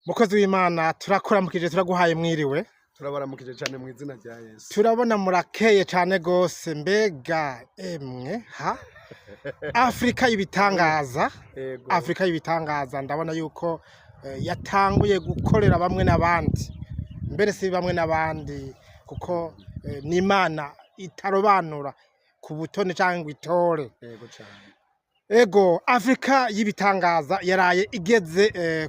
Mukozi w'Imana, turakuramukije, turaguhaye mwiriwe. Turabaramukije cyane mu izina rya Yesu. Turabona murakeye cyane gose. Mbega emwe ha Afrika y'ibitangaza! Yego. Afrika y'ibitangaza, ndabona yuko yatanguye gukorera bamwe n'abandi, mbere si bamwe n'abandi, kuko ni Imana itarobanura ku butoni cyangwa ngo itore. Yego cyane. Ego, Afrika y'ibitangaza yaraye igeze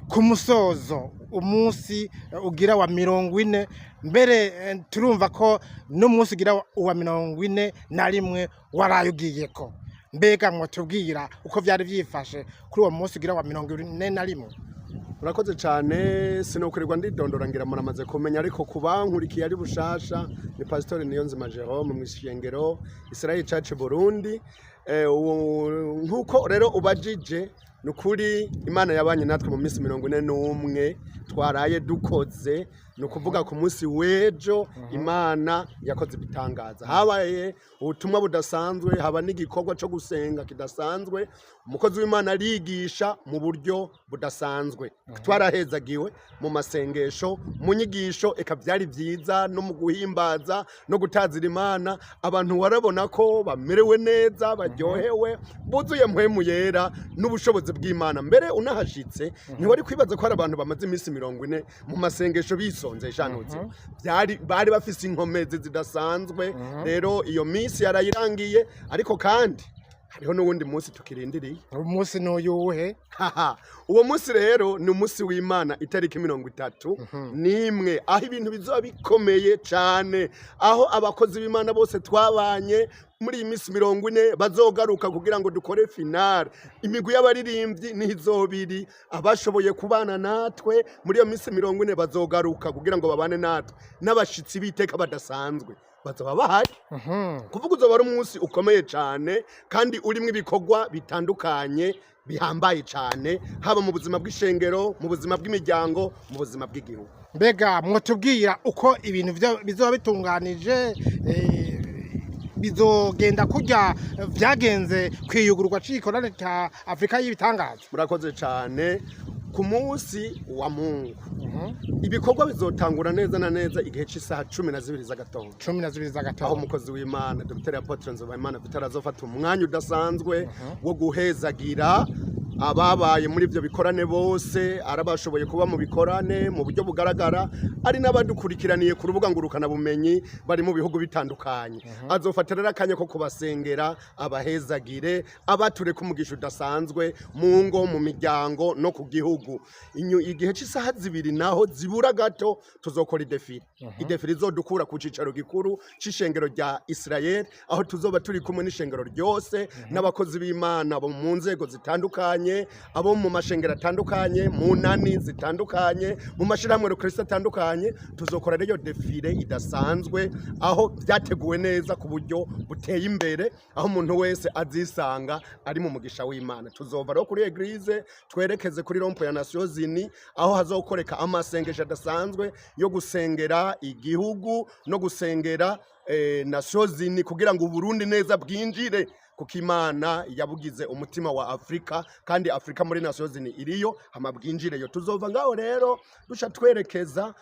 ku musozo, umunsi ugira wa 40. Mbere turumva ko n'umunsi ugira wa 41 waraye ugiyeko. Mbega mwotubwira uko vyari vyifashe kuri uwo munsi ugira wa 41? Urakoze cyane. Sinokurirwa ndidondora, ngira muramaze kumenya, ariko kuba nkurikiye ari bushasha, ni Pastor Niyonzima Jerome mu ishengero Israel Church Burundi. Nkuko rero ubajije, ni ukuri Imana yabanye natwe mu minsi 41 twaraye dukoze. Ni ukuvuga ku munsi w'ejo Imana yakoze ibitangaza, habaye ubutumwa budasanzwe, haba n'igikorwa cyo gusenga kidasanzwe, umukozi w'Imana arigisha mu buryo budasanzwe. Twarahezagiwe mu masengesho, mu nyigisho, eka byari byiza, no mu guhimbaza no gutazira Imana. Abantu warabona ko bamerewe neza, baryohewe, buzuye Mpwemu Yera n'ubushobozi bw'Imana. Mbere unahashitse ntiwari kwibaza ko hari abantu bamaze iminsi 40 mu masengesho bisonze shanutse. Byari bari bafise inkomezi zidasanzwe. Rero iyo minsi yarayirangiye, ariko kandi hariho n'uwundi munsi tukirindiriye. Umunsi n'uyuhe? Haha, uwo munsi rero ni umunsi w'Imana, itariki 31, aho ibintu bizoba bikomeye cyane, aho abakozi b'Imana bose twabanye muri iyi minsi 40 bazogaruka kugira ngo dukore finale. Imigwi y'abaririmbyi ntizobiri, abashoboye kubana natwe muri iyo minsi 40 bazogaruka kugira ngo babane natwe, n'abashitsi b'iteka badasanzwe bazaba bahari. Kuvuga uzoba ari umunsi ukomeye cyane kandi urimo ibikorwa bitandukanye bihambaye cyane, haba mu buzima bw'ishengero, mu buzima bw'imiryango, mu buzima bw'igihugu. Mbega mwotubwira uko ibintu bizoba bitunganije? Bizogenda kurya vyagenze kwiyugurwa c'igikorane ca Afrika y'ibitangaza? Murakoze cyane. Ku munsi wa Mungu ibikorwa bizotangura neza na neza igihe cy'isaha 12 z'agatondo. 12 Aho z'agatondo. umukozi w'Imana Dr Apôtre Nzobahimana Vital azofata umwanya udasanzwe wo guhezagira ababaye muri ibyo bikorane bose, arabashoboye kuba mu bikorane mu buryo bugaragara, ari n'abadukurikiraniye ku rubuga ngurukanabumenyi bari mu bihugu bitandukanye. Azofata rero akanya ko kubasengera, abahezagire, abature kumugisha udasanzwe mu ngo, mu miryango no ku gihugu. Igihe cy'isaha 2 naho zibura gato tuzokora i défilé, i défilé izodukura ku cicaro gikuru c'ishengero rya Israel, aho tuzoba turi kumwe n'ishengero ryose n'abakozi b'Imana bo mu nzego zitandukanye, abo mu mashengero atandukanye, mu nani zitandukanye, mu mashirahamwe rukristo atandukanye. Tuzokora rero défilé idasanzwe, aho byateguwe neza ku buryo buteye imbere, aho umuntu wese azisanga ari mu mugisha w'Imana. Tuzova rero kuri église twerekeze kuri rond-point ya Nations Unies, aho hazokoreka amasengesho adasanzwe yo gusengera igihugu no gusengera Nations Unies kugira ngo Uburundi neza bwinjire, kuko Imana yabugize umutima wa Afrika, kandi Afrika muri Nations Unies iriyo, hama bwinjireyo. Tuzova ngaho rero duca twerekeza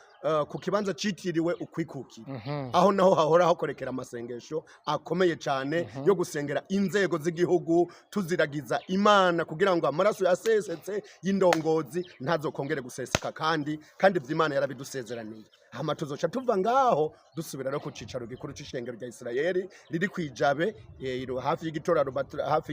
ku kibanza citiriwe Ukwikukira, aho naho hahora hakorekera amasengesho akomeye cyane yo gusengera inzego z'igihugu, tuziragiza Imana kugira ngo amaraso yasesetse y'indongozi ntazokongere guseseka, kandi ivy'Imana yarabidusezeraniye. Hama tuzoca tuva ngaho dusubira no ku cicaro gikuru c'ishengero rya Isirayeli riri kwijabe, hafi y'igitorero, hafi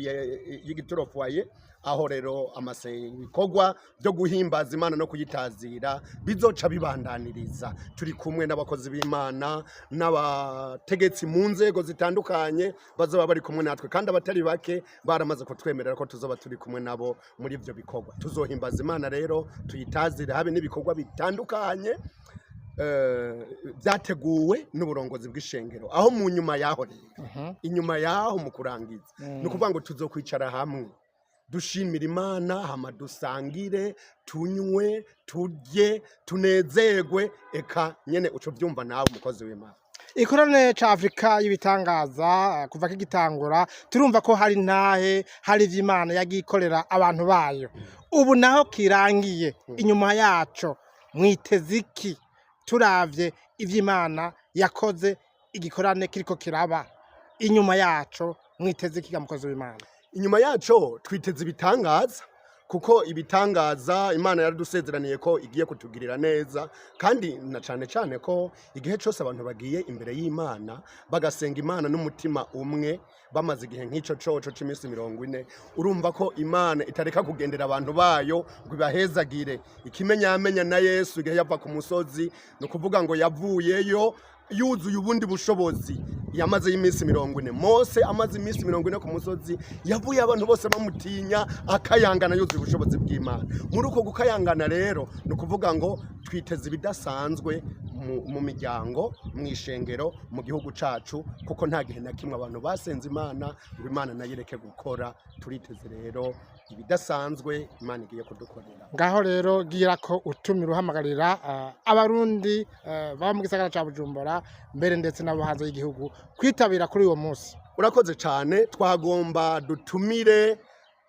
y'igitoro foyer, aho rero ibikorwa byo guhimbaza Imana no kuyitazira bizoca bibandaniriza. Turi kumwe n'abakozi b'Imana n'abategetsi mu nzego zitandukanye bazoba bari kumwe natwe, kandi abatari bake baramaze kutwemerera ko tuzoba turi kumwe nabo muri ivyo bikorwa. Tuzohimbaza Imana rero, tuyitazire, habe n'ibikorwa bitandukanye byateguwe n'uburongozi bw'ishengero. Aho mu nyuma yaho rero, inyuma yaho mu kurangiza, ni ukuvuga ngo tuzokwicara hamwe dushimira Imana, hama dusangire, tunywe, turye, tunezerwe, eka nyene uco byumva nawe, umukozi w'Imana. Ikorane ca Afrika y'ibitangaza, kuva kigitangura turumva ko hari ntahe, hari ivy'Imana yagiye ikorera abantu bayo. Ubu naho kirangiye, inyuma yaco Mwiteze iki turavye ivy'Imana yakoze, igikorane kiriko kiraba inyuma yaco? Mwiteze iki ga mukozi w'Imana? Inyuma yaco twiteze ibitangaza, kuko ibitangaza Imana yaradusezeraniye ko igiye kutugirira neza, kandi na cane cane ko igihe cose abantu bagiye imbere y'Imana bagasenga Imana n'umutima umwe, bamaze igihe nk'ico coco c'iminsi 40, urumva ko Imana itareka kugendera abantu bayo ngo ibahezagire. Ikimenyamenya na Yesu igihe yava ku musozi, ni ukuvuga ngo yavuyeyo yuzuye ubundi bushobozi yamaze y'iminsi 40. Mose amaze iminsi 40 ku musozi, yavuye abantu bose bamutinya, akayangana, yuzuye ubushobozi bw'Imana. Muri uko gukayangana rero, ni ukuvuga ngo twiteze ibidasanzwe mu miryango, mu ishengero, mu gihugu cacu, kuko nta gihe na kimwe abantu basenze Imana ngo Imana nayo ireke gukora. Turiteze rero ibidasanzwe Imana igiye kudukorera. Ngaho rero gira ko utumira, uhamagarira abarundi baba mu gisagara ca Bujumbura, mbere ndetse n'abo hanze y'igihugu, kwitabira kuri uwo munsi. Urakoze cyane. Twagomba dutumire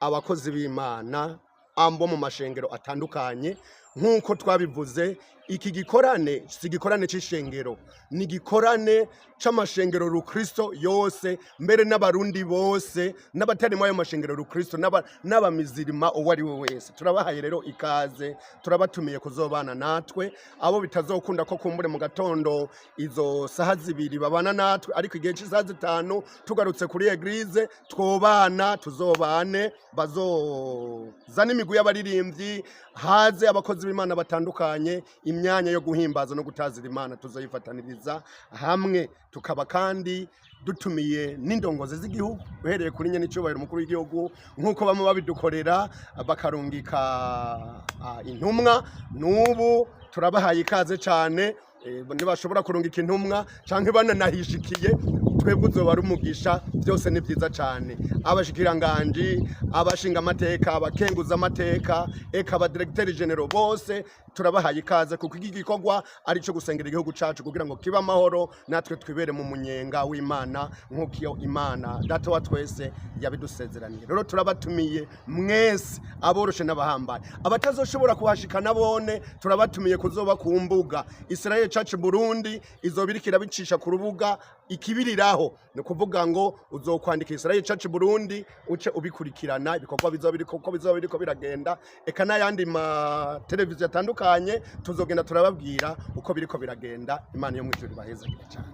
abakozi b'Imana ambo mu mashengero atandukanye. Nk'uko twabivuze, iki gikorane si igikorane c'ishengero, ni igikorane c'amashengero rukristo yose, mbere n'abarundi bose n'abatari muri ayo mashengero rukristo, n'abamizirima, uwo ari we wese. Turabahaye rero ikaze, turabatumiye kuzobana natwe. Abo bitazokunda ko kumbure mu gatondo izo saha 2 babana natwe, ariko igihe cy'isaha 5 tugarutse kuri église twobana, tuzobane. Bazozana imigwi y'abaririmbyi, haze abakozi b'Imana batandukanye. Imyanya yo guhimbaza no gutazira Imana tuzoyifataniriza hamwe. Tukaba kandi dutumiye n'indongozi z'igihugu, uhereye kuri nyene icyubahiro umukuru w'igihugu, nk'uko bamwe babidukorera bakarungika intumwa. N'ubu turabahaye ikaze cyane. Ntibashobora kurungika intumwa canke bananahishikiye, twebwe uzoba ari umugisha. Byose ni byiza cyane. Abashikiranganji, abashinga amateka, abakenguza amateka, eka abadirecteurs généraux bose turabahaye ikaze, kuko iki gikorwa ari cyo gusengera igihugu cacu kugira ngo kibe amahoro, natwe twibere mu munyenga w'Imana nk'uko iyo Imana Data wa twese yabidusezeraniye. Rero turabatumiye mwese, aboroshe n'abahambaye. Abatazoshobora kuhashika nabone turabatumiye kuzoba ku mbuga. Israel Church Burundi izoba iriko irabicisha ku rubuga ikibiriraho. Ni ukuvuga ngo uzokwandika Israel Church Burundi, uce ubikurikirana ibikorwa bizoba biriko, uko bizoba biriko biragenda, eka n'ayandi ma televiziyo atandukanye tuzogenda turababwira uko biriko biragenda. Imana yo mw'ijuru ibahezagire cyane.